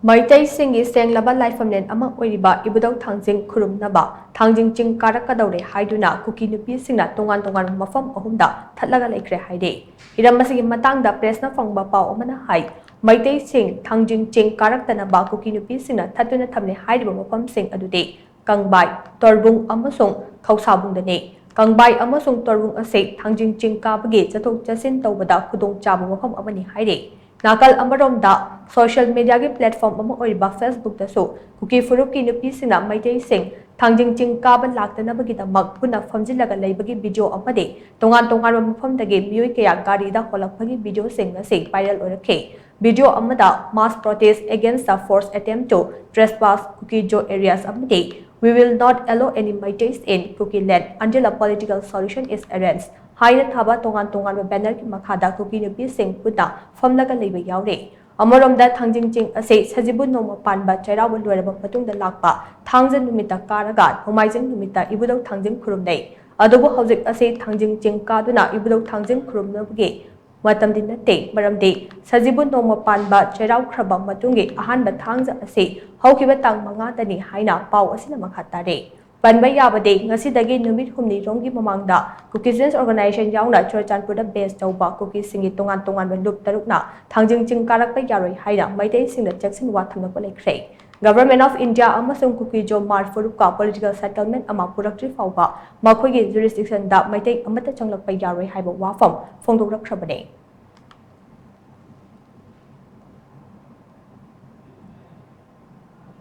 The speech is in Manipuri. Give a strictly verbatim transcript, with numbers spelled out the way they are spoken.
ꯃꯩꯇꯩꯁꯤꯡꯒꯤ ꯁꯦꯡꯂꯕ ꯂꯥꯏꯐꯝꯂꯦꯟ ꯑꯃ ꯑꯣꯏꯔꯤꯕ ꯏꯕꯨꯙꯧ ꯊꯥꯡꯖꯤꯡ ꯈꯨꯔꯨꯝꯅꯕ ꯊꯥꯡꯖꯤꯡ ꯆꯤꯡ ꯀꯥꯔꯛꯀꯗꯧꯔꯦ ꯍꯥꯏꯗꯨꯅ ꯀꯨꯀꯤ ꯅꯨꯄꯤꯁꯤꯡꯅ ꯇꯣꯉꯥꯟ ꯇꯣꯉꯥꯟꯕ ꯃꯐꯝ ꯑꯍꯨꯝꯗ ꯊꯠꯂꯒ ꯂꯩꯈ꯭ꯔꯦ ꯍꯥꯏꯔꯤ꯫ ꯍꯤꯔꯝ ꯑꯁꯤꯒꯤ ꯃꯇꯥꯡꯗ ꯄ꯭ꯔꯦꯁꯅ ꯐꯪꯕ ꯄꯥꯎ ꯑꯃꯅ ꯍꯥꯏ, ꯃꯩꯇꯩꯁꯤꯡ ꯊꯥꯡꯖꯤꯡ ꯆꯤꯡ ꯀꯥꯔꯛꯇꯅꯕ ꯀꯨꯀꯤ ꯅꯨꯄꯤꯁꯤꯡꯅ ꯊꯠꯇꯨꯅ ꯊꯝꯂꯦ ꯍꯥꯏꯔꯤꯕ ꯃꯐꯝꯁꯤꯡ ꯑꯗꯨꯗꯤ ꯀꯪꯕꯥꯏ, ꯇꯣꯔꯕꯨꯡ ꯑꯃꯁꯨꯡ ꯈꯧꯁꯥꯕꯨꯡꯗꯅꯤ꯫ ꯀꯪꯕꯥꯏ ꯑꯃꯁꯨꯡ ꯇꯣꯔꯕꯨꯡ ꯑꯁꯤ ꯊꯥꯡꯖꯤꯡ ꯆꯤꯡ ꯀꯥꯕꯒꯤ ꯆꯠꯊꯣꯛ ꯆꯠꯁꯤꯟ ꯇꯧꯕꯗ ꯈꯨꯗꯣꯡꯆꯥꯕ ꯃꯐꯝ ꯑꯃꯅꯤ ꯍꯥꯏꯔꯤ꯫ ꯅꯥꯀꯜ ꯑꯃꯔꯣꯝꯗ social media ꯒꯤ platform ꯑꯃ ꯑꯣꯏꯔꯤꯕ Facebook ꯇꯁꯨ ꯀꯨꯀꯤ ꯐꯨꯔꯨꯞꯀꯤ ꯅꯨꯄꯤꯁꯤꯡꯅ ꯃꯩꯇꯩꯁꯤꯡ ꯊꯥꯡꯖꯤꯡ ꯆꯤꯡ ꯀꯥꯕ ꯂꯥꯛꯇꯅꯕꯒꯤꯗꯃꯛ ꯄꯨꯟꯅ ꯐꯝꯖꯤꯜꯂꯒ ꯂꯩꯕꯒꯤ video ꯑꯃꯗꯤ ꯇꯣꯉꯥꯟ ꯇꯣꯉꯥꯟꯕ ꯃꯐꯝꯗꯒꯤ ꯃꯤꯑꯣꯏ ꯀꯌꯥ ꯒꯥꯔꯤꯗ ꯍꯣꯜꯂꯛꯄꯒꯤ video ꯁꯤꯡ ꯑꯁꯤ viral ꯑꯣꯏꯔꯛꯈꯤ꯫ Video ꯑꯃꯗ mass protest against the forced attempt to trespass Kuki-Zo areas ꯑꯃꯗꯤ We will not allow any Meiteis in Kuki land until a political solution is arranged ꯍꯥꯏꯅ ꯊꯥꯕ ꯇꯣꯉꯥꯟ ꯇꯣꯉꯥꯟꯕ banner ꯒꯤ ꯃꯈꯥꯗ ꯀꯨꯀꯤ ꯅꯨꯄꯤꯁꯤꯡ ꯄꯨꯟꯅ ꯐꯝꯂꯒ ꯂꯩꯕ ꯌꯥꯎꯔꯤ꯫ ꯑꯃꯔꯣꯝꯗ ꯊꯥꯡꯖꯤꯡ ꯆꯤꯡ ꯑꯁꯤ ꯁꯖꯤꯕꯨ ꯅꯣꯡꯃ ꯄꯥꯟꯕ ꯆꯩꯔꯥꯎꯕ ꯂꯣꯏꯔꯕ ꯃꯇꯨꯡꯗ ꯂꯥꯛꯄ ꯊꯥꯡꯖ ꯅꯨꯃꯤꯠꯇ ꯀꯥꯔꯒ ꯅꯣꯡꯃꯥꯏꯖꯤꯡ ꯅꯨꯃꯤꯠꯇ ꯏꯕꯨꯙꯧ ꯊꯥꯡꯖꯤꯡ ꯈꯨꯔꯨꯝꯅꯩ꯫ ꯑꯗꯨꯕꯨ ꯍꯧꯖꯤꯛ ꯑꯁꯤ ꯊꯥꯡꯖꯤꯡ ꯆꯤꯡ ꯀꯥꯗꯨꯅ ꯏꯕꯨꯙꯧ ꯊꯥꯡꯖꯤꯡ ꯈꯨꯔꯨꯝꯅꯕꯒꯤ ꯃꯇꯝꯗꯤ ꯅꯠꯇꯦ, ꯃꯔꯝꯗꯤ ꯁꯖꯤꯕꯨ ꯅꯣꯡꯃ ꯄꯥꯟꯕ ꯆꯩꯔꯥꯎꯈ꯭ꯔꯕ ꯃꯇꯨꯡꯒꯤ ꯑꯍꯥꯟꯕ ꯊꯥꯡꯖ ꯑꯁꯤ ꯍꯧꯈꯤꯕ ꯇꯥꯡ ꯃꯉꯥꯗꯅꯤ ꯍꯥꯏꯅ ꯄꯥꯎ ꯑꯁꯤꯅ ꯃꯈꯥ ꯇꯥꯔꯤ꯫ ꯄꯟꯕ ꯌꯥꯕꯗꯤ, ꯉꯁꯤꯗꯒꯤ ꯅꯨꯃꯤꯠ ꯍꯨꯝꯅꯤꯔꯣꯝꯒꯤ ꯃꯃꯥꯡꯗ Kuki Students Organisation ꯌꯥꯎꯅ ꯆꯨꯔꯆꯥꯟꯄꯨꯔꯗ base ꯇꯧꯕ ꯀꯨꯀꯤꯁꯤꯡꯒꯤ ꯇꯣꯉꯥꯟ ꯇꯣꯉꯥꯟꯕ ꯂꯨꯞ ꯇꯔꯨꯛꯅ ꯊꯥꯡꯖꯤꯡ ꯆꯤꯡ ꯀꯥꯔꯛꯄ ꯌꯥꯔꯣꯏ ꯍꯥꯏꯅ ꯃꯩꯇꯩꯁꯤꯡꯗ ꯆꯦꯛꯁꯤꯟ ꯋꯥ ꯊꯝꯂꯛꯄ ꯂꯩꯈ꯭ꯔꯦ꯫ Government of India ꯑꯃꯁꯨꯡ ꯀꯨꯀꯤ-ꯖꯣ ꯃꯥꯔ ꯐꯨꯔꯨꯞꯀ political settlement ꯑꯃ ꯄꯨꯔꯛꯇ꯭ꯔꯤ ꯐꯥꯎꯕ ꯃꯈꯣꯏꯒꯤ jurisdiction ꯗ ꯃꯩꯇꯩ ꯑꯃꯠꯇ ꯆꯪꯂꯛꯄ ꯌꯥꯔꯣꯏ ꯍꯥꯏꯕ ꯋꯥꯐꯝ ꯐꯣꯡꯗꯣꯛꯂꯛꯈ꯭ꯔꯕꯅꯤ꯫